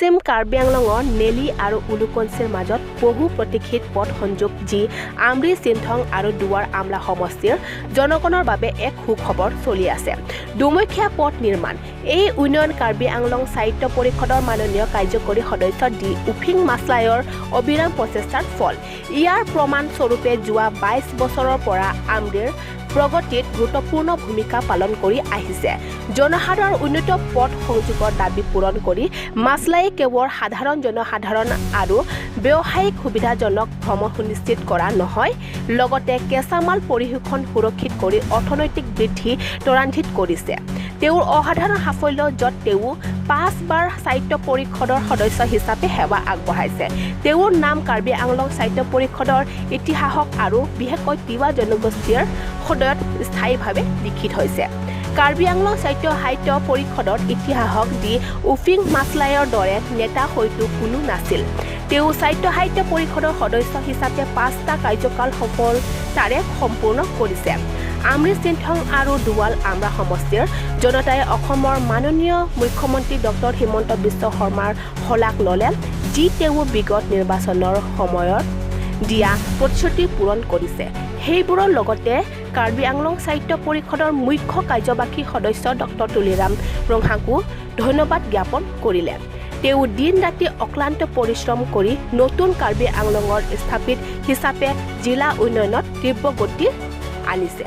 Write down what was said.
পশ্চিম কাৰ্বি আংলঙৰ নেলি আৰু উলুকঞ্চিৰ মাজত বহু প্ৰতীক্ষিত পথ সংযোগ, যি আমৰি চিন্থং আৰু দুৱাৰ আমলা সমষ্টিৰ জনগণৰ বাবে এক সুখবৰ চলি আছে। দুমুখীয়া পথ নিৰ্মাণ এই উন্নয়ন কাৰ্বি আংলং সাহিত্য পৰিষদৰ মাননীয় কাৰ্যকৰী সদস্য ডি উফিং মাছলাইৰ অবিৰাম প্ৰচেষ্টাৰ ফল। ইয়াৰ প্ৰমাণস্বৰূপে যোৱা 22 বছৰৰ পৰা আমৰিৰ প্ৰগতিত গুৰুত্বপূৰ্ণ ভূমিকা পালন কৰি আহিছে। জনসাধাৰণৰ উন্নত পথ সংযোগৰ দাবী পূৰণ কৰি মাছলাই কেৱল সাধাৰণ জনসাধাৰণ আৰু ব্যৱসায়িক সুবিধাজনক ভ্ৰমণ সুনিশ্চিত কৰা নহয়, লগতে কেঁচামাল পৰিশোধন সুৰক্ষিত কৰি অৰ্থনৈতিক বৃদ্ধি ত্বৰান্বিত কৰিছে। তেওঁৰ অসাধাৰণ সাফল্য, য'ত তেওঁ পাঁচবাৰ সাহিত্য পৰিষদৰ সদস্য হিচাপে সেৱা আগবঢ়াইছে, তেওঁৰ নাম কাৰ্বি আংলং সাহিত্য পৰিষদৰ ইতিহাসক আৰু বিশেষকৈ তিৱা জনগোষ্ঠীৰ হৃদয়ত স্থায়ীভাৱে লিখি থৈছে। কাৰ্বি আংলং সাহিত্য পৰিষদৰ ইতিহাসক দি উফিং মাছলাইৰ দৰে নেতা হয়তো কোনো নাছিল। তেওঁ সাহিত্য পৰিষদৰ সদস্য হিচাপে পাঁচটা কাৰ্যকাল সফলতাৰে সম্পূৰ্ণ কৰিছে। আমৰি চিন্থং আৰু দুৱাল আমৰা সমষ্টিৰ জনতাই অসমৰ মাননীয় মুখ্যমন্ত্ৰী ডক্টৰ হিমন্ত বিশ্ব শৰ্মাৰ শলাগ ল'লে, যি তেওঁ বিগত নিৰ্বাচনৰ সময়ত দিয়া প্ৰতিশ্ৰুতি পূৰণ কৰিছে। সেইবোৰৰ লগতে কাৰ্বি আংলং সাহিত্য পৰিষদৰ মুখ্য কাৰ্যবাহী সদস্য ডক্টৰ তুলিৰাম ৰংহাংকো ধন্যবাদ জ্ঞাপন কৰিলে। তেওঁ দিন ৰাতি অক্লান্ত পৰিশ্ৰম কৰি নতুন কাৰ্বি আংলঙৰ স্থাপিত হিচাপে জিলা উন্নয়নত তীব্ৰ গতি আনিছে।